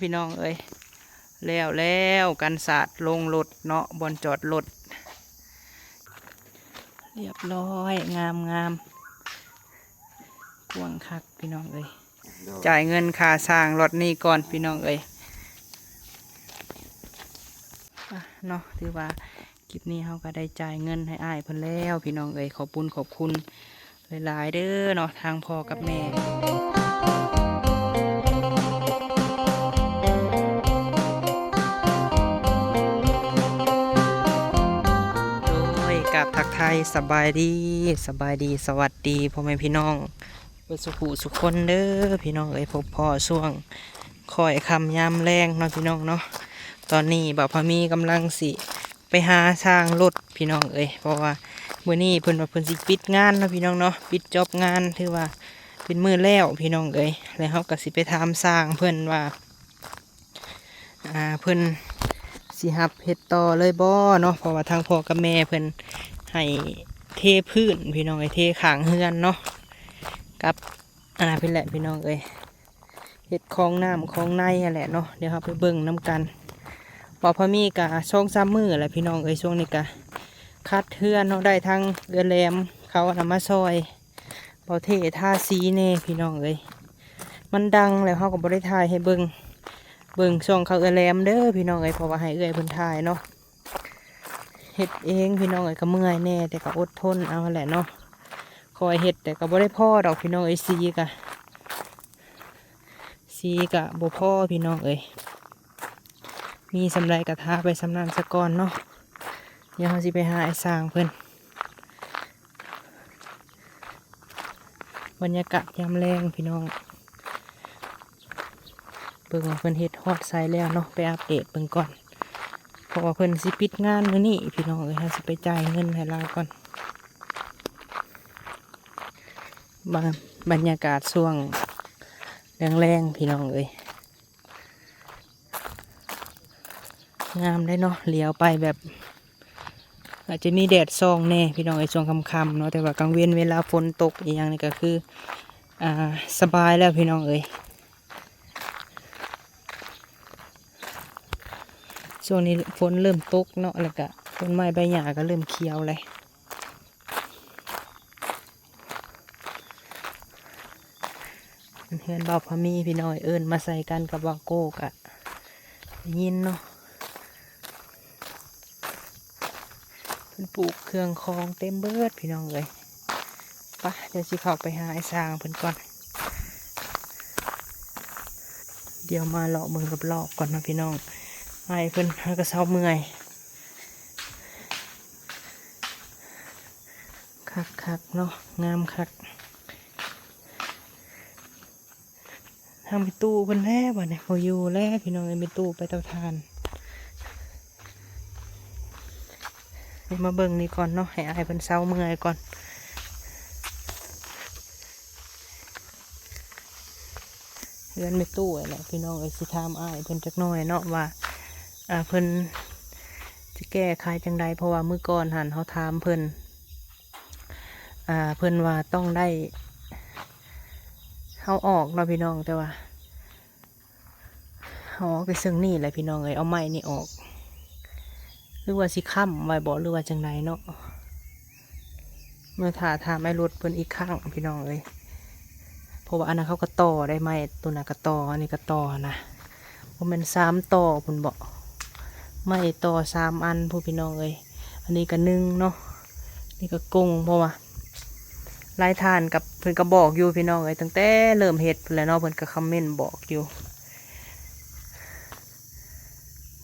ພີ່ນ້ອງເອີຍ ແລ້ວ ແລ້ວ ກັນສາດລົງລົດເນາະ ບ່ອນຈອດລົດ ລຽບຮ້ອຍ ງາມໆ ກວ້າງຄັກພີ່ນ້ອງເອີຍ. ຈ່າຍເງິນຄ່າສ້າງລັອດນີ້ກ່ອນພີ່ນ້ອງເອີຍ ອະ ເນາະ ຖືວ່າຄລິບນີ້ເຮົາກໍໄດ້ຈ່າຍເງິນໃຫ້ອ້າຍເພິ່ນແລ້ວພີ່ນ້ອງເອີຍ ຂອບບຸນຂອບຄຸນຫຼາຍໆເດີເນາະ ທາງພໍ່ກັບແມ່. ໂດຍ ກາບທັກທາຍສະບາຍດີ ສະບາຍດີ ສະຫວັດດີ ພໍ່ແມ່ພີ່ນ້ອງ ເບິດສຸຂູສຸຄົນເດີພີ່ນ້ອງເອີຍ ພົບພໍ້ຊ່ວງຄ້ອຍຄ່ຳຍາມແລງເນາະພີ່ນ້ອງເນາະ. ຕອນນີ້ບ່າວພາມີກຳລັງຊິໄປຫາຊ່າງລົດພີ່ນ້ອງເອີຍ ເພາະວ່າມື້ນີ້ເພິ່ນວ່າເພິ່ນຊິປິດງານເນາະພີ່ນ້ອງເນາະ ປິດຈອບງານ ຖືວ່າເປັນມື້ແລ້ວພີ່ນ້ອງເອີຍ ແລ້ວເຮົາກໍຊິໄປຖາມຊ່າງເພິ່ນວ່າ ອ່າ ເພິ່ນຊິຮັບເຮັດຕໍ່ເລີຍບໍ່ເນາະ ເພາະວ່າທາງພໍ່ກັບແມ່ເພິ່ນໃຫ້ເທພື້ນພີ່ນ້ອງເອີຍ ເທຂ້າງເຮືອນເນາະ ກັບ ອ່າ ເພິ່ນແຫຼະພີ່ນ້ອງເອີຍ ເຮັດຄອງນ້ຳຄອງໃນຫັ້ນແຫຼະເນາະ. ດຽວເຮົາໄປເບິ່ງນຳກັນ ເວົ້າພາມີກະສອງສາມມື້ແຫຼະພີ່ນ້ອງເອີຍ ຊ່ວງນີ້ກະຂັດເຮືອນເນາະ ໄດ້ທາງເອື້ອຍແຫຼມເຂົານຳມາຊ່ອຍ ເບົາເທທາສີແດ່ພີ່ນ້ອງເອີຍ ມັນດັງແລ້ວເຮົາກໍບໍ່ໄດ້ຖ່າຍໃຫ້ເບິ່ງ ເບິ່ງຊ່ອງເຂົາເອື້ອຍແຫຼມເດີພີ່ນ້ອງເອີຍ ເພາະວ່າໃຫ້ເອື້ອຍເພິ່ນຖ່າຍເນາະ. ເຮັດເອງພີ່ນ້ອງເອີຍ ກໍເມື່ອຍແດ່ ແຕ່ກໍອົດທົນເອົາຫັ້ນແຫຼະເນາະ ຄ່ອຍເຮັດແຕ່ກໍບໍ່ໄດ້ພໍດອກພີ່ນ້ອງເອີຍ ສີກະ ສີກະບໍ່ພໍພີ່ນ້ອງເອີຍ ມີສ່ຳໃດກໍທາໄປສ່ຳນັ້ນສາກ່ອນເນາະ. ດຽວເຮົາຊິໄປຫາອ້າຍຊ່າງເພິ່ນ ບັນຍາກາດຍາມແລງພີ່ນ້ອງ ເບິ່ງວ່າເພິ່ນເຮັດຮອດໃສແລ້ວເນາະ ໄປອັບເດດເບິ່ງກ່ອນ ເພາະວ່າເພິ່ນຊິປິດງານມື້ນີ້ພີ່ນ້ອງເອີຍ ເຮົາຊິໄປຈ່າຍເງິນໃຫ້ລາວກ່ອນ. ບັນ ບັນຍາກາດຊ່ວງແລງໆ ພີ່ນ້ອງເອີຍ ງາມເດ້ເນາະ ຫຼຽວໄປແບບ ອາດຈະມີແດດສ່ອງແດ່ພີ່ນ້ອງເອີຍ ຊ່ວງຄ່ຳໆເນາະ ແຕ່ວ່າກາງເວັນເວລາຝົນຕົກອີ່ຫຍັງນີ້ກໍຄື ອ່າ ສະບາຍແລ້ວພີ່ນ້ອງເອີຍ. ຊ່ວງນີ້ຝົນເລີ່ມຕົກເນາະ ແລ້ວກະຕົ້ນໄມ້ໃບຫຍ້າກໍເລີ່ມຂຽວແລ້ວ. ເຮືອນບ່າວພາມີພີ່ນ້ອງເອີຍ ເອີ້ນມາໃສ່ກັນກັບບ່າວໂກ້ກະໄດ້ຍິນເນາະ ເພິ່ນປູກເຄື່ອງຂອງເຕັມເບິດພີ່ນ້ອງເອີຍ. ປະ ດຽວຊິເຂົ້າໄປຫາອ້າຍຊ່າງເພິ່ນກ່ອນ ດຽວມາເລາະເບິ່ງລອບໆກ່ອນເນາະພີ່ນ້ອງ ອ້າຍເພິ່ນຫາກະເຊົາເມື່ອຍ. ຄັກໆເນາະ ງາມຄັກ ທາງແມ່ຕູ້ເພິ່ນແລ້ວບາດນີ້ ບໍ່ຢູ່ແລ້ວພີ່ນ້ອງເອີຍ ແມ່ຕູ້ໄປເຕົາຖ່ານ. ດຽວມາເບິ່ງນີ້ກ່ອນເນາະ ໃຫ້ອ້າຍເພິ່ນເຊົາເມື່ອຍກ່ອນ. ເຮືອນແມ່ຕູ້ຫັ້ນແຫຼະພີ່ນ້ອງເອີຍ ຊິຖາມອ້າຍເພິ່ນຈັກໜ່ອຍເນາະວ່າ ອ່າ ເພິ່ນຈະແກ້ໄຂຈັ່ງໃດ ເພາະວ່າມື້ກ່ອນຫັ້ນເຮົາຖາມເພິ່ນ ອ່າ ເພິ່ນວ່າຕ້ອງໄດ້ເຮົາອອກເນາະພີ່ນ້ອງ ແຕ່ວ່າ ເຮົາອອກແຕ່ເຊິ່ງນີ້ແຫຼະພີ່ນ້ອງເອີຍ ເອົາໄມ້ນີ້ອອກ ຫຼືວ່າຊິຄ້ຳໄວ້ບໍ ຫຼືວ່າຈັ່ງໃດເນາະ. ມາຖ້າຖາມອ້າຍລົດເພິ່ນອີກຄັ້ງພີ່ນ້ອງເອີຍ ເພາະວ່າອັນນັ້ນເຂົາກໍຕໍ່ໄດ້ ໄມ້ໂຕນັ້ນກໍຕໍ່ ອັນນີ້ກໍຕໍ່ຫັ້ນນະ ບໍ່ແມ່ນສາມຕໍ່ພຸ້ນບໍ ໄມ້ຕໍ່ສາມອັນພຸ້ນພີ່ນ້ອງເອີຍ. ອັນນີ້ກໍໜຶ່ງເນາະ ນີ້ກໍກົງ ເພາະວ່າຫຼາຍທ່ານກັບ ເພິ່ນກໍບອກຢູ່ພີ່ນ້ອງເອີຍ ຕັ້ງແຕ່ເລີ່ມເຮັດພຸ້ນແຫຼະເນາະ ເພິ່ນກໍຄອມເມັນບອກຢູ່.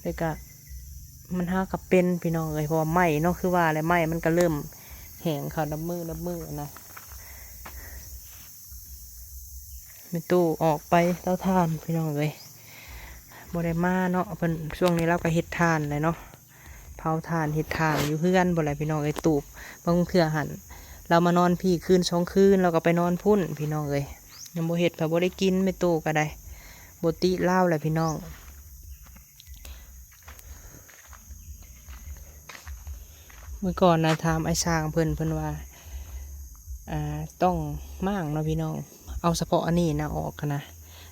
ແລ້ວກະມັນຫາກະເປັນພີ່ນ້ອງເອີຍ ເພາະວ່າໄມ້ເນາະ ຄືວ່າແຫຼະ ໄມ້ມັນກະເລີ່ມແຫ້ງເຂົ້ານັບມື້ນັບມື້ນະ. ແມ່ຕູ້ອອກໄປເຕົາຖ່ານພີ່ນ້ອງເອີຍ ບໍ່ໄດ້ມາເນາະ ເພິ່ນ ຊ່ວງນີ້ລາວກະເຮັດຖ່ານແຫຼະເນາະ ເຜົາຖ່ານເຮັດຖ່ານຢູ່ເຮືອນພຸ້ນແຫຼະພີ່ນ້ອງເອີຍ. ຕູບ ບາງເທື່ອຫັ້ນລາວມານອນພີ້ຄືນສອງຄືນ ລາວກະໄປນອນພຸ້ນພີ່ນ້ອງເອີຍ ຍັງບໍ່ເຮັດກະບໍ່ໄດ້ກິນ ແມ່ຕູ້ກະໄດ້ ບໍ່ຕິລາວແຫຼະພີ່ນ້ອງ. ມື້ກ່ອນນະຖາມອ້າຍຊ່າງເພິ່ນ ເພິ່ນວ່າ ອ່າ ຕ້ອງມ້າງເນາະພີ່ນ້ອງ ເອົາສະເພາະອັນນີ້ນະອອກຫັ້ນນະ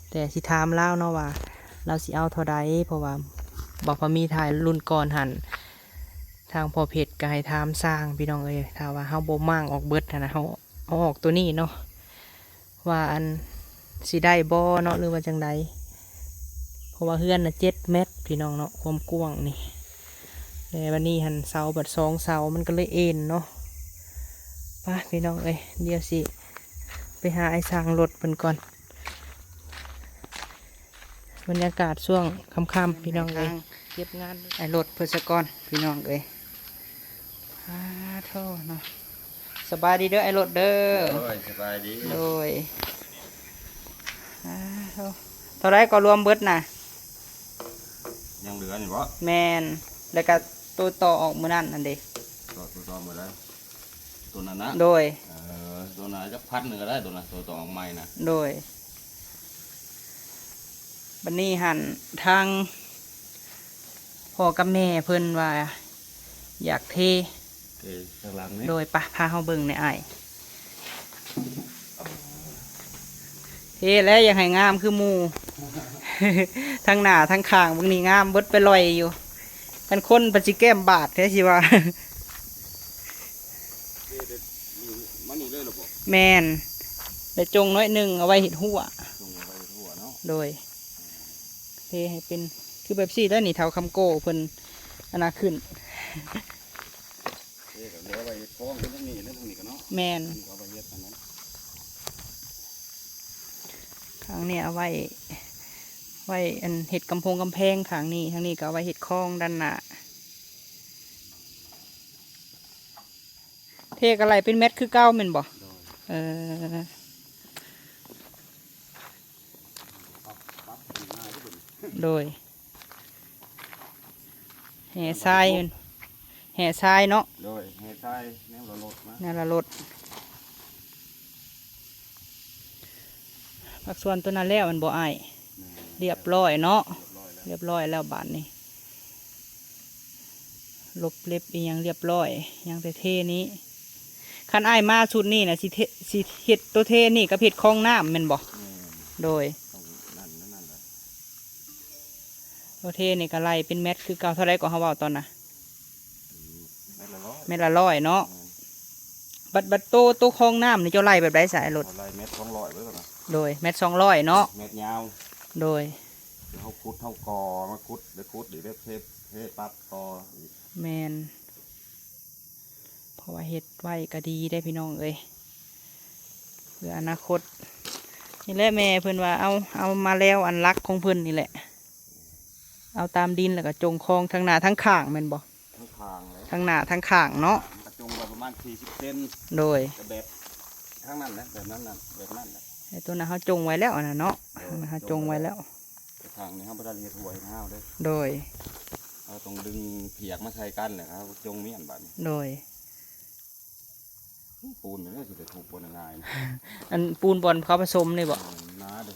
ແຕ່ຊິຖາມລາວເນາະວ່າ ລາວຊິເອົາເທົ່າໃດ ເພາະວ່າບ່າວພາມີຖ່າຍລຸ້ນກ່ອນຫັ້ນ ທາງພໍ່ເພັດກໍໃຫ້ຖາມຊ່າງ ພີ່ນ້ອງເອີຍ. ຖ້າວ່າເຮົາບໍ່ມ້າງອອກເບິດຫັ້ນນະ ເຮົາເອົາອອກໂຕນີ້ເນາະ ວ່າອັນຊິໄດ້ບໍ່ເນາະ ຫຼືວ່າຈັ່ງໃດ ເພາະວ່າເຮືອນນະເຈັດແມັດ ພີ່ນ້ອງເນາະ ຄວາມກວ້າງນີ້. ແຕ່ບັດນີ້ຫັ້ນເສົາບັດສອງເສົາ ມັນກໍເລີຍເອັນເນາະ. ໄປພີ່ນ້ອງເອີຍ ດຽວຊິໄປຫາອ້າຍຊ່າງລົດເພິ່ນກ່ອນ. ບັນຍາກາດຊ່ວງຄ່ຳໆ ພີ່ນ້ອງເອີຍ ເກັບງານອ້າຍລົດເພິ່ນສາກ່ອນ ພີ່ນ້ອງເອີຍ. ອາໂທເນາະ ສະບາຍດີເດີອ້າຍລົດເດີ. ໂດຍ ສະບາຍດີ. ໂດຍ ອາໂທ ເທົ່າໃດກໍລວມເບິດນະ? ຍັງເຫຼືອນີ້ບໍ? ແມ່ນ ແລ້ວກໍໂຕຕໍ່ອອກມື້ນັ້ນຫັ້ນເດ. ຕໍ່ ໂຕຕໍ່ມື້ໃດ? ໂຕນັ້ນນະ? ໂດຍ ເອີ ໂຕນັ້ນຈັກພັນໜຶ່ງກໍໄດ້ ໂຕນັ້ນ ໂຕຕໍ່ອອກໃໝ່ນະ. ໂດຍ ບັດນີ້ຫັ້ນ ທາງພໍ່ກັບແມ່ເພິ່ນວ່າຢາກເທ ເທທາງຫຼັງນີ້. ໂດຍ ປະ ພາເຮົາເບິ່ງແດ່ອ້າຍ. ເທແລ້ວຢາກໃຫ້ງາມຄືໝູ່ ທັງໜ້າທັງຂ້າງເບິ່ງນີ້ງາມເບິດໄປລອຍຢູ່. ຄັນຄົນປະຊິແກ້ມບາດແທ້ຊິວ່າ. ເທແບບນີ້ມານີ້ເລີຍລະບໍ? ແມ່ນ ແລ້ວຈົ່ງໜ້ອຍໜຶ່ງເອົາໄວ້ເຮັດຮົ້ວ. ຈົ່ງເອົາໄວ້ເຮັດຮົ້ວເນາະ. ໂດຍ ເທໃຫ້ເປັນຄືແບບຊີ້ແລ້ວນີ້ ເຖົ້າຄຳໂກ້ເພິ່ນອັນນະຂຶ້ນ. ເທກໍເຫຼືອໄວ້ເຮັດຄອງເພິ່ນທາງນີ້ ແລະທາງນີ້ກໍເນາະ. ແມ່ນ ອັນນີ້ກໍເອົາໄວ້ເຮັດອັນນັ້ນ. ຂ້າງນີ້ເອົາໄວ້ ໄວ້ອັນເຮັດກຳໂພງກຳແພງຂ້າງນີ້ ທາງນີ້ກໍເອົາໄວ້ເຮັດຄອງດ້ານໜ້າ. ເທກໍໄລ່ເປັນແມັດຄືເກົ່າແມ່ນບໍ່? ໂດຍ ເອີ ປັບ ປັບໃຫ້ມັນງ່າຍຂຶ້ນ. ໂດຍ ແຮ່ຊາຍ ແຮ່ຊາຍເນາະ. ໂດຍ ແຮ່ຊາຍແນວລະລົດມາ ແນວລະລົດ. ພາກສ່ວນຕົວນັ້ນແລ້ວແມ່ນບໍ່ອ້າຍ? ແມ່ນ ລຽບຮ້ອຍເນາະ. ລຽບຮ້ອຍແລ້ວ ລຽບຮ້ອຍແລ້ວບາດນີ້ ລົບເລັບອີ່ຫຍັງລຽບຮ້ອຍ ຍັງແຕ່ເທນີ້. ຄັນອ້າຍມາຊຸດນີ້ນະ ຊິເທ ຊິເຮັດໂຕເທນີ້ກັບເຮັດຄອງນ້ຳແມ່ນບໍ່? ແມ່ນ ໂດຍ ຕ້ອງນັ້ນ ນັ້ນແຫຼະ. ໂຕເທນີ້ກໍໄລ່ເປັນແມັດຄືເກົ່າ. ເທົ່າໃດກໍເຮົາເວົ້າຕອນນະ? ອືມ ແມັດລະຮ້ອຍ ແມັດລະຮ້ອຍເນາະ. ແມ່ນ ບັດ ບັດໂຕ ໂຕຄອງນ້ຳນີ້ເຈົ້າໄລ່ແບບໃດສາຍລົດ? ເຮົາໄລ່ແມັດສອງຮ້ອຍເບິ່ງກ່ອນນະ. ໂດຍ ແມັດສອງຮ້ອຍເນາະ. ແມັດຍາວ. ໂດຍ ດຽວເຮົາຂຸດ ເຮົາກໍ່ມາຂຸດ ດຽວຂຸດ ດຽວເຮັດ ເຮັດ ເຮັດປັບຕໍ່ອີກ. ແມ່ນ ເພາະວ່າເຮັດໄວ້ກໍດີເດ້ພີ່ນ້ອງເອີຍ ເພື່ອອະນາຄົດ. ນີ້ແຫຼະແມ່ເພິ່ນວ່າເອົາ ເອົາມາແລ້ວອັນຫຼັກຂອງເພິ່ນນີ້ແຫຼະ ເອົາຕາມດິນ ແລ້ວກໍຈົ່ງຄອງທັງໜ້າທັງຂ້າງແມ່ນບໍ່? ທັງຂ້າງເລີຍ ທັງໜ້າທັງຂ້າງເນາະ. ມັນກໍຈົ່ງໄວ້ປະມານສີ່ສິບເຊັນ. ໂດຍ ກໍແບບທາງນັ້ນແຫຼະ ແບບນັ້ນນະ ແບບນັ້ນແຫຼະ. ໄອ້ຕົວນັ້ນເຮົາຈົ່ງໄວ້ແລ້ວອັນນັ້ນເນາະ. ໂດຍ ເຮົາຈົ່ງໄວ້ແລ້ວ. ແຕ່ທາງນີ້ເຮົາບໍ່ໄດ້ເຮັດຮົ້ວເຮັດຮາວເດ້. ໂດຍ ເຮົາຕ້ອງດຶງຜຽກມາໃສ່ກັນແຫຼະ ເຮົາຈົ່ງມ້ຽນບາດນີ້. ໂດຍ ປູນນີ້ຊິໄດ້ທຸບບໍ່ງ່າຍນະ. ອັນປູນບ່ອນເຂົາປະສົມນີ້ບໍ່? ເອີ ໜາເດ້.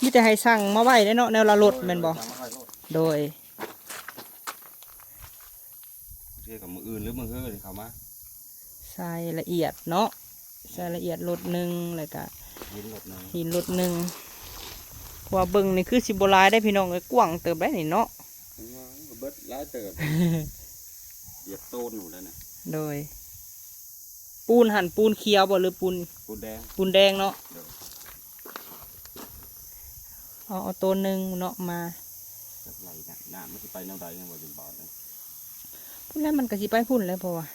ມີແຕ່ໃຫ້ສັ່ງມາໄວ້ເດ້ເນາະ ແນວລະລົດແມ່ນບໍ່? ເອີ ສັ່ງມາໄວ້ໂລດ. ໂດຍ ເທກັບມື້ອື່ນຫຼືມື້ຮືນີ້ເຂົ້າມາ. ຊາຍລະອຽດເນາະ ຊາຍລະອຽດລົດໜຶ່ງ ແລ້ວກະຫີນລົດໜຶ່ງ ຫີນລົດໜຶ່ງ. ເພາະວ່າເບິ່ງນີ້ຄືຊິບໍ່ຫຼາຍເດ້ພີ່ນ້ອງເອີຍ ກວ້າງເຕີບໄດ໋ນີ້ເນາະ. ເບິດຫຼາຍເຕີບ ຢຽບໂຕນຢູ່ໄດ໋ນະ. ໂດຍ ປູນຫັ້ນ ປູນຂຽວບໍ່ ຫຼືປູນ? ປູນແດງ ປູນແດງເນາະ. ໂດຍ ເອົາ ເອົາໂຕໜຶ່ງເນາະມາ. ຈັກໄຫຼນະ ນ້ຳມັນຊິໄປແນວໃດຍັງວ່າຢູ່ບາດນີ້. ພຸ້ນແຫຼະ ມັນກໍຊິໄປພຸ້ນແຫຼະ ເພາະວ່າ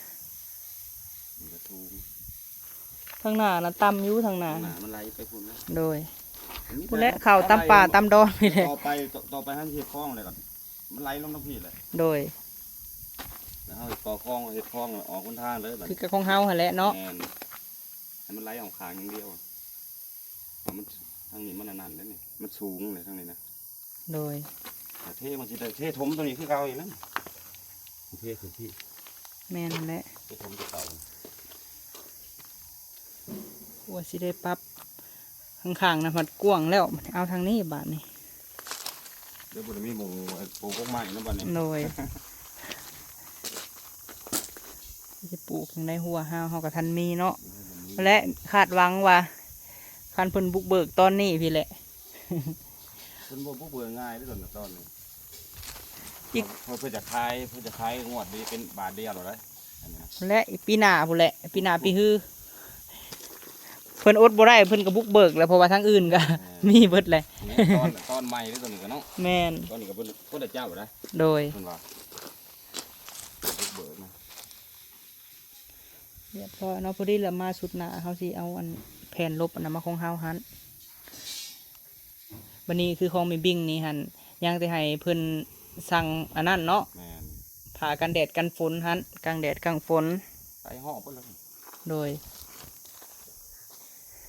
ມັນກໍສູງ ທາງໜ້ານະຕ່ຳຢູ່ ທາງໜ້າ ທາງໜ້າມັນໄຫຼໄປພຸ້ນແຫຼະ. ໂດຍ ມັນມີ ພຸ້ນແຫຼະ ແຕ່ເຂົ້າຕາມປ່າຕາມດອນນີ້ແຫຼະ. ຕໍ່ໄປ ຕໍ່ ຕໍ່ໄປເຮົາຊິເຮັດຄອງແລ້ວກໍມັນໄຫຼລົງທາງພີ້ແຫຼະ. ໂດຍ ແລ້ວເຮົາກໍຄອງ ເຮັດຄອງອອກຫົນທາງເລີຍບາດນີ້ ຄືກັບຂອງເຮົາຫັ້ນແຫຼະເນາະ. ແມ່ນ ໃຫ້ມັນໄຫຼອອກຂ້າງຢ່າງດຽວ ເພາະມັນ ທາງນີ້ມັນອັນນັ້ນເດ້ນີ້ ມັນສູງເດ້ທາງນີ້ນະ. ໂດຍ ຖ້າເທມັນຊິໄດ້ເທຖົມຕົວນີ້ຄືເກົ່າອີກນະ ເທຂຶ້ນພີ້. ແມ່ນຫັ້ນແຫຼະ ເທຖົມຕົວເກົ່າ. ວ່າຊິໄດ້ປັບຂ້າງໆນະ ພັດກວ້າງແລ້ວ ເອົາທາງນີ້ບາດນີ້. ແລ້ວບໍ່ໄດ້ມີໝ່ອງ ເອີ ປູກກົກໄມ້ນະບາດນີ້. ໂດຍ ຊິປູກຈັ່ງໃດ ຮົ້ວເຮົາ ເຮົາກໍທັນມີເນາະ. ແລະ ຄາດຫວັງວ່າຄັນເພິ່ນບຸກເບີກຕອນນີ້ພີ້ແຫຼະ ໂອ້ พิ่ນບໍ່ ບໍ່ເບື່ອງ່າຍເດ້ ຕອນ ຕອນນີ້ ອີກ ເພິ່ນ ເພິ່ນຈະຂາຍ ເພິ່ນຈະຂາຍງວດນີ້ເປັນບາດດຽວໂລດເດ້ ອັນນີ້ນະ ແລະ ປີໜ້າພຸ້ນແຫຼະ ປີໜ້າປີຮື ເພິ່ນອົດບໍ່ໄດ້ ເພິ່ນກໍບຸກເບີກແຫຼະ ເພາະວ່າທາງອື່ນກໍ ແມ່ນ ມີເບິດແຫຼະ ອັນນີ້ຕອນ ຕອນໃໝ່ເດ້ ຕອນນີ້ກໍເນາະ ແມ່ນ ຕອນນີ້ກໍເພິ່ນ ເພິ່ນໄດ້ເຈົ້າແລ້ວ ໂດຍ ເພິ່ນວ່າບຸກເບີກນະ ຮຽບຮ້ອຍເນາະ ພໍດີລະມາຊຸດໜ້າ ເຮົາຊິເອົາອັນແຜ່ນລົບອັນນັ້ນມາຂອງເຮົາຫັ້ນ ບັດນີ້ຄືຂອງແມ່ບິງນີ້ຫັ້ນ ຍັງແຕ່ໃຫ້ເພິ່ນສັ່ງອັນນັ້ນເນາະ ແມ່ນ ຜ້າກັນແດດກັນຝົນຫັ້ນ ກັງແດດກັງຝົນ ໃສ່ຫອບເບິດເລີຍ ໂດຍ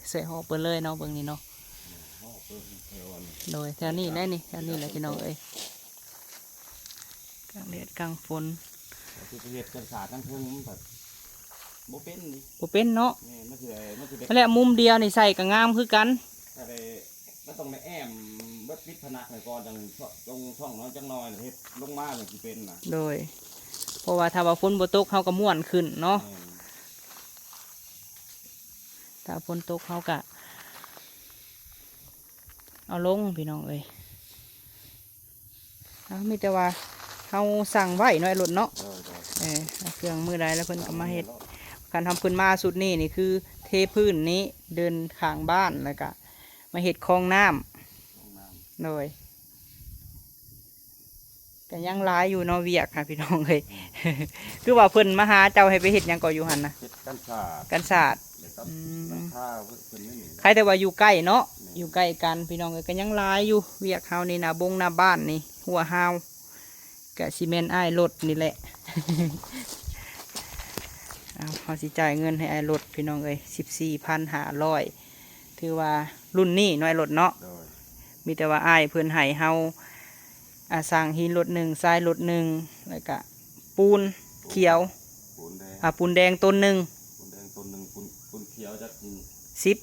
ໃສ່ຫອບເບິດເລີຍເນາະ ເບິ່ງນີ້ເນາະ ແມ່ນ ຫອບເບິດແຖວອັນ ໂດຍ ແຖວນີ້ແຫຼະນີ້ ແຖວນີ້ແຫຼະພີ່ນ້ອງເອີຍ ກາງແດດກາງຝົນ ແຕ່ຊິໄປເຮັດກັນສາດກັນເທິງມັນກໍບໍ່ເປັນນີ້ ບໍ່ເປັນເນາະ ແມ່ນ ມັນຊິໄດ້ ມັນຊິໄດ້ ນັ້ນແຫຼະ ມຸມດຽວນີ້ໃສ່ກໍງາມຄືກັນ ກໍໄດ້ ມັນຕ້ອງໄດ້ແອ້ມເບິດ ປິດພະນັກໄວ້ກ່ອນ ຈັ່ງ ຈັ່ງຊ່ອງນ້ອຍຈັກໜ່ອຍ ເຮັດລົງມາຈັ່ງຊິເປັນນະ ໂດຍ ເພາະວ່າຖ້າວ່າຝົນບໍ່ຕົກ ເຮົາກໍມ້ວນຂຶ້ນເນາະ ແມ່ນ ຖ້າຝົນຕົກ ເຮົາກໍ ເອົາລົງພີ່ນ້ອງເອີຍ ເອົາ ມີແຕ່ວ່າເຮົາສັ່ງໄວ້ເນາະ ໄອ້ລົດເນາະ ໂດຍ ໂດຍ ເອີ ເອົາເຄື່ອງມື້ໃດແລ້ວເພິ່ນກໍມາເຮັດ ສັ່ງໄວ້ໂລດ ຄັນທຳເພິ່ນມາຊຸດນີ້ນີ້ຄືເທພື້ນນີ້ ເດີ່ນຂ້າງບ້ານ ແລ້ວກໍມາເຮັດຄອງນ້ຳ ຄອງນ້ຳ ໂດຍ ກໍຍັງຫຼາຍຢູ່ເນາະ ວຽກຫາພີ່ນ້ອງເອີຍ ອືມ ຄືວ່າເພິ່ນມາຫາເຈົ້າໃຫ້ໄປເຮັດຫຍັງກໍຢູ່ຫັ້ນນະ ເຮັດກັນສາດ ກັນສາດ ແລ້ວກໍ ອືມ ຫຼັງຄາເພິ່ນນີ້ ໃຄແຕ່ວ່າຢູ່ໃກ້ເນາະ ແມ່ນ ຢູ່ໃກ້ກັນພີ່ນ້ອງເອີຍ ກໍຍັງຫຼາຍຢູ່ ວຽກເຮົານີ້ນະ ບົງໜ້າບ້ານນີ້ ຮົ້ວຮາວ ກະຊິແມ່ນອ້າຍລົດນີ້ແຫຼະ ເອົາ ເຮົາຊິຈ່າຍເງິນໃຫ້ອ້າຍລົດພີ່ນ້ອງເອີຍ ສິບສີ່ພັນຫ້າຮ້ອຍ ຖືວ່າລຸ້ນນີ້ເນາະ ອ້າຍລົດເນາະ ໂດຍ ມີແຕ່ວ່າອ້າຍເພິ່ນໃຫ້ເຮົາ ອ່າ ສ້າງຫີນລົດໜຶ່ງ ຊາຍລົດໜຶ່ງ ແລ້ວກະປູນຂຽວ ປູນແດງ ອ່າ ປູນແດງຕົນໜຶ່ງ ປູນແດງຕົນໜຶ່ງ ປູນ ປູນຂຽວຈັກ ສິບ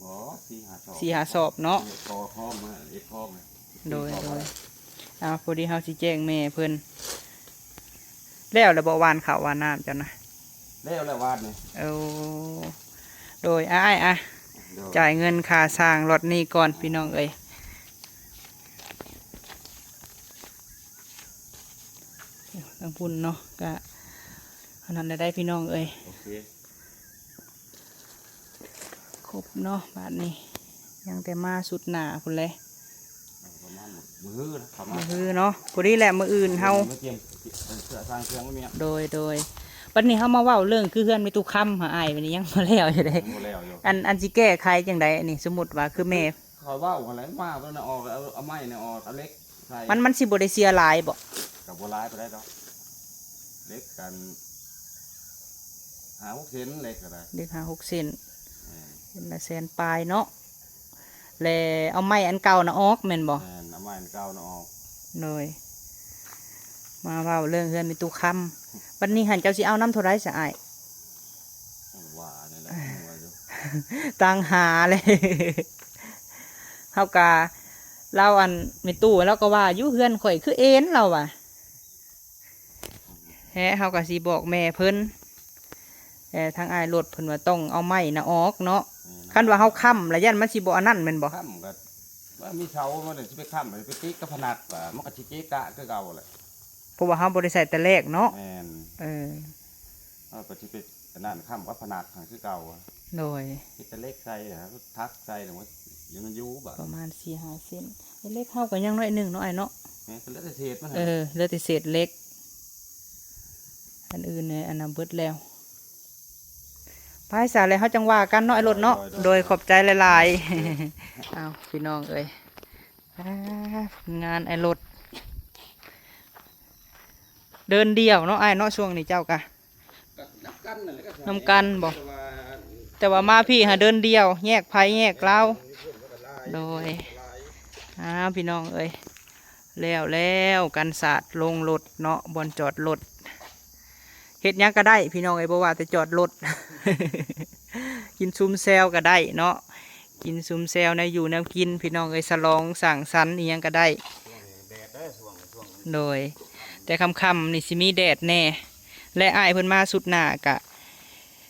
ບໍ່ ສີ່ຫ້າສອບ ສີ່ຫ້າສອບເນາະ ເຮັດຄອງມາ ເຮັດຄອງ ໂດຍ ໂດຍ ເອົາ ພໍດີເຮົາຊິແຈ້ງແມ່ເພິ່ນ ແລ້ວລະບໍ່ ຫວ່ານເຂົ້າຫວ່ານນ້ຳເຈົ້ານະ ແລ້ວແລ້ວຫວ່ານນີ້ ໂອ້ ໂດຍ ອ້າຍ ອ່ະ ໂດຍ ຈ່າຍເງິນຄ່າສ້າງລັອດນີ້ກ່ອນ ພີ່ນ້ອງເອີຍ ທາງພຸ້ນເນາະ ກະອັນນັ້ນແຫຼະໄດ໋ ພີ່ນ້ອງເອີຍ ໂອເຄ ຄົບເນາະ ບາດນີ້ຍັງແຕ່ມາຊຸດໜ້າພຸ້ນແຫຼະ ປະມານມື້ຮືນະ ປະມານມື້ຮືເນາະ ພໍດີແຫຼະ ມື້ອື່ນເຮົາ ມາກຽມເຄື່ອງ ສ້າງເຄື່ອງມາແມ່ນ ໂດຍ ໂດຍ ບັດນີ້ເຮົາມາເວົ້າເລື່ອງຄືເຮືອນແມ່ຕູ້ຄຳຫາອ້າຍ ບັດນີ້ຍັງບໍ່ແລ້ວຢູ່ເດ້ ຍັງບໍ່ແລ້ວຢູ່ ອັນ ອັນຊິແກ້ໄຂຈັ່ງໃດ ອັນນີ້ ສົມມຸດວ່າຄືແມ່ ຂ້ອຍເວົ້າຫັ້ນແຫຼະ ມາຕົວນັ້ນອອກ ເອົາ ເອົາໄມ້ນັ້ນອອກ ເອົາເຫຼັກໃສ່ ມັນ ມັນຊິບໍ່ໄດ້ເສຍຫຼາຍບໍ? ກໍບໍ່ຫຼາຍປານໃດດອກ ເຫຼັກກັນ ຫ້າຫົກເຊັນ ເຫຼັກກໍໄດ້ ເຫຼັກຫ້າຫົກເຊັນ ແມ່ນ ເຊັນລະແສນປາຍເນາະ ແລະເອົາໄມ້ອັນເກົ່ານະອອກແມ່ນບໍ່? ແມ່ນ ເອົາໄມ້ອັນເກົ່ານະອອກ ໂດຍ ມາເວົ້າເລື່ອງເຮືອນແມ່ຕູ້ຄຳ ບັດນີ້ຫັ້ນເຈົ້າຊິເອົານຳເທົ່າໃດຊະອ້າຍ? ວ່ານີ້ແຫຼະ ວ່າຢູ່ ຕັ້ງຫາເລີຍ ເຮົາກະ ລາວ ອັນ ແມ່ຕູ້ລາວກໍວ່າຢູ່ ເຮືອນຂ້ອຍຄືເອັນ ລາວວ່າ ແທ້ ເຮົາກໍຊິບອກແມ່ເພິ່ນ ແຕ່ທາງອ້າຍລົດເພິ່ນວ່າຕ້ອງເອົາໄມ້ນະອອກເນາະ ແມ່ນ ຄັນວ່າເຮົາຄ້ຳລະຢ້ານມັນຊິບໍ່ອັນນັ້ນແມ່ນບໍ່? ຄ້ຳກໍວ່າມີເສົາ ມັນຊິໄປຄ້ຳ ໄປຕິດກັບພະນັກ ມັນກໍຊິເກະກະຄືເກົ່າແຫຼະ ເພາະວ່າເຮົາບໍ່ໄດ້ໃສ່ແຕ່ແລກເນາະ ແມ່ນ ເອີ ເຮົາກໍຊິໄປອັນນັ້ນຄ້ຳກັບພະນັກຫັ້ນຄືເກົ່າ ໂດຍ ເຮັດແຕ່ເຫຼັກໃສ່ ແລ້ວທັກໃສ່ ແລ້ວມັນຢູ່ບໍ່? ປະມານສີ່ຫ້າເຊັນ ເຫຼັກເຮົາກໍຍັງໜ້ອຍໜຶ່ງເນາະ ອ້າຍເນາະ ແມ່ນ ກໍເຫຼືອແຕ່ເສດມັນ ເອີ ເຫຼືອແຕ່ເສດເຫຼັກ ອັນອື່ນນີ້ ອັນນັ້ນເບິດແລ້ວ ໄປຊະ ແລ້ວເຮົາຈັ່ງວ່າກັນເນາະ ອ້າຍລົດເນາະ ໂດຍ ໂດຍ ໂດຍ ຂອບໃຈຫຼາຍໆ ໂດຍ ເອົາ ພີ່ນ້ອງເອີຍ ອ່າ ຜົນງານອ້າຍລົດ ເດີ່ນດຽວເນາະ ອ້າຍເນາະ ຊ່ວງນີ້ເຈົ້າກະ ກໍນຳກັນນັ້ນແຫຼະ ນຳກັນບໍ? ແຕ່ວ່າ ແຕ່ວ່າມາພີ້ຫາເດີ່ນດຽວ ແຍກໃຜແຍກລາວ ໂດຍ ອ້າວ ພີ່ນ້ອງເອີຍ ແລ້ວ ແລ້ວ ກັນສາດລົງລົດເນາະ ບ່ອນຈອດລົດ ເຮັດຫຍັງກໍໄດ້ພີ່ນ້ອງເອີຍ ບໍ່ວ່າແຕ່ຈອດລົດ ກິນຊຸມແຊວກໍໄດ້ເນາະ ກິນຊຸມແຊວແນວຢູ່ແນວກິນ ພີ່ນ້ອງເອີຍ ສະຫຼອງສັງສັນອີ່ຫຍັງກໍໄດ້ ແດດເດີ ຊ່ວງ ຊ່ວງ ໂດຍ ແຕ່ຄ່ຳໆນີ້ຊິມີແດດແດ່ ແລະ ອ້າຍເພິ່ນມາຊຸດໜ້າກະ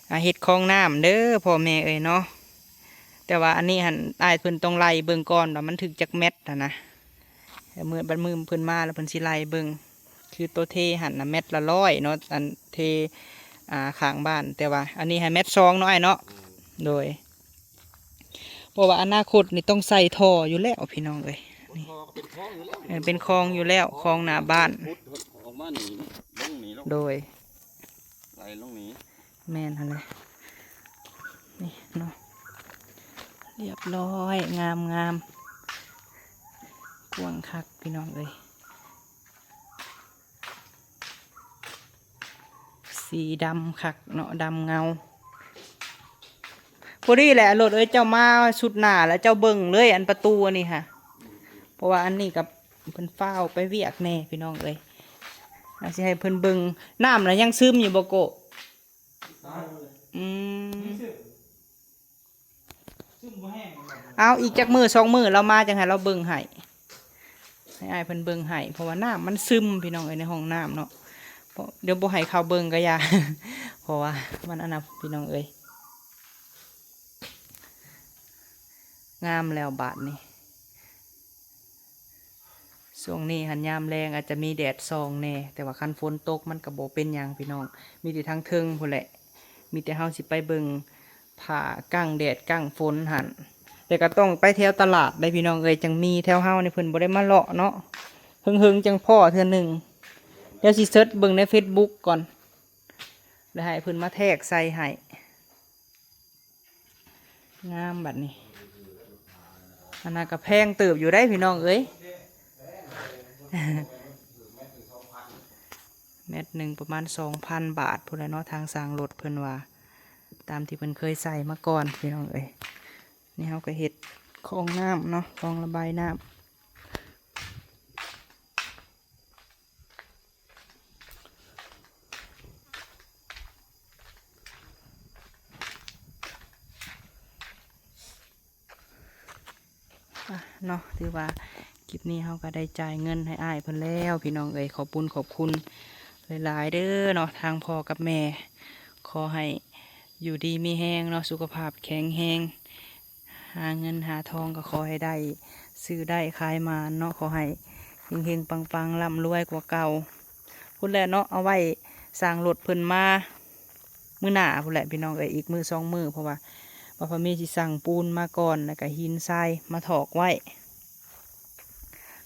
ອ່າ ເຮັດຄອງນ້ຳເດີພໍ່ແມ່ເອີຍເນາະ ແຕ່ວ່າອັນນີ້ຫັ້ນ ອ້າຍເພິ່ນຕ້ອງໄລ່ເບິ່ງກ່ອນວ່າມັນຖືກຈັກແມັດຫັ້ນນະ ແລ້ວມື້ ບັດມື້ເພິ່ນມາແລ້ວເພິ່ນຊິໄລ່ເບິ່ງ ຄືໂຕເທຫັ້ນນະແມັດລະຮ້ອຍເນາະ ອັນເທ ອ່າ ຂ້າງບ້ານ ແຕ່ວ່າອັນນີ້ໃຫ້ແມັດສອງເນາະອ້າຍເນາະ. ໂດຍ ເພາະວ່າອະນາຄົດນີ້ຕ້ອງໃສ່ທໍ່ຢູ່ແລ້ວພີ່ນ້ອງເອີຍ ນີ້ ເປັນຄອງຢູ່ແລ້ວ ເອີ ເປັນຄອງຢູ່ແລ້ວ ຄອງໜ້າບ້ານ ຂຸດອອກມານີ້ລົງນີ້ລົງ ໂດຍ ໄຫຼລົງນີ້ ແມ່ນຫັ້ນແຫຼະ ນີ້ເນາະ ລຽບຮ້ອຍ ງາມໆ ກວ້າງຄັກພີ່ນ້ອງເອີຍ. ສີດຳຄັກເນາະ ດຳເງົາ ພໍດີແຫຼະ ໂລດເອີຍ ເຈົ້າມາຊຸດໜ້າແລ້ວເຈົ້າເບິ່ງເລີຍ ອັນປະຕູອັນນີ້ຫະ ເພາະວ່າອັນນີ້ກໍເພິ່ນຟ້າວໄປວຽກແດ່ພີ່ນ້ອງເອີຍ ອາດຊິໃຫ້ເພິ່ນເບິ່ງ ນ້ຳລະຍັງຊຶມຢູ່ບໍ່ໂກະ? ອືມ ຊຶມບໍ່ແຮງ ເອົາ ອີກຈັກມື້ສອງມື້ລາວມາຈັ່ງໃຫ້ລາວເບິ່ງໃຫ້ ໃຫ້ອ້າຍເພິ່ນເບິ່ງໃຫ້ ເພາະວ່ານ້ຳມັນຊຶມພີ່ນ້ອງເອີຍ ໃນຫ້ອງນ້ຳເນາະ ເພາະ ດຽວບໍ່ໃຫ້ເຂົ້າເບິ່ງກໍຢ່າ ເພາະວ່າມັນອັນນັ້ນພີ່ນ້ອງເອີຍ ງາມແລ້ວບາດນີ້. ຊ່ວງນີ້ຫັ້ນຍາມແລງອາດຈະມີແດດສ່ອງແດ່ ແຕ່ວ່າຄັນຝົນຕົກມັນກໍບໍ່ເປັນຫຍັງພີ່ນ້ອງ ມີແຕ່ທາງເທິງພຸ້ນແຫຼະ ມີແຕ່ເຮົາຊິໄປເບິ່ງຜ້າກັ້ງແດດກັ້ງຝົນຫັ້ນ ແຕ່ກໍຕ້ອງໄປແຖວຕະຫຼາດໄດ໋ພີ່ນ້ອງເອີຍ ຈັ່ງມີ ແຖວເຮົານີ້ເພິ່ນບໍ່ໄດ້ມາເລາະເນາະ ເຫິງໆ ຈັ່ງພໍ້ເທື່ອໜຶ່ງ ດຽວຊິເສີດເບິ່ງໃນເຟສບຸກກ່ອນ ແລ້ວໃຫ້ເພິ່ນມາແທກໃສ່ໃຫ້. ງາມບັດນີ້ ອັນນັ້ນກໍແພງເຕີບຢູ່ໄດ໋ພີ່ນ້ອງເອີຍ ແມັດໜຶ່ງປະມານສອງພັນບາດພຸ້ນແຫຼະເນາະ ທາງຊ່າງລົດເພິ່ນວ່າ ຕາມທີ່ເພິ່ນເຄີຍໃສ່ມາກ່ອນພີ່ນ້ອງເອີຍ ນີ້ເຮົາກໍເຮັດຄອງນ້ຳເນາະ ຄອງລະບາຍນ້ຳ. ອ່ະເນາະ ຖືວ່າຄລິບນີ້ເຮົາກໍໄດ້ຈ່າຍເງິນໃຫ້ອ້າຍເພິ່ນແລ້ວ ພີ່ນ້ອງເອີຍ ຂອບບຸນຂອບຄຸນຫຼາຍໆເດີເນາະ ທາງພໍ່ກັບແມ່ ຂໍໃຫ້ຢູ່ດີມີແຮງເນາະ ສຸຂະພາບແຂງແຮງ ຫາເງິນຫາທອງກໍຂໍໃຫ້ໄດ້ ຊື້ໄດ້ຂາຍໝານເນາະ ຂໍໃຫ້ເຮັງໆ ປັງໆ ລ່ຳລວຍກວ່າເກົ່າພຸ້ນແຫຼະເນາະ ເອົາໄວ້ຊ່າງລົດເພິ່ນມາມື້ໜ້າພຸ້ນແຫຼະພີ່ນ້ອງເອີຍ ອີກມື້ສອງມື້ ເພາະວ່າບ່າວພາມີຊິສັ່ງປູນມາກ່ອນ ແລ້ວກໍຫີນຊາຍມາຖອກໄວ້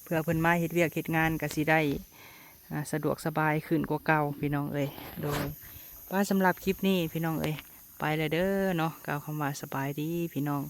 ເພື່ອເພິ່ນມາເຮັດວຽກເຮັດງານກໍຊິໄດ້ ອ່າ ສະດວກສະບາຍຂຶ້ນກວ່າເກົ່າພີ່ນ້ອງເອີຍ ໂດຍ ປະ ສຳລັບຄລິບນີ້ພີ່ນ້ອງເອີຍ ໄປແລ້ວເດີເນາະ ກ່າວຄຳວ່າສະບາຍດີພີ່ນ້ອງ.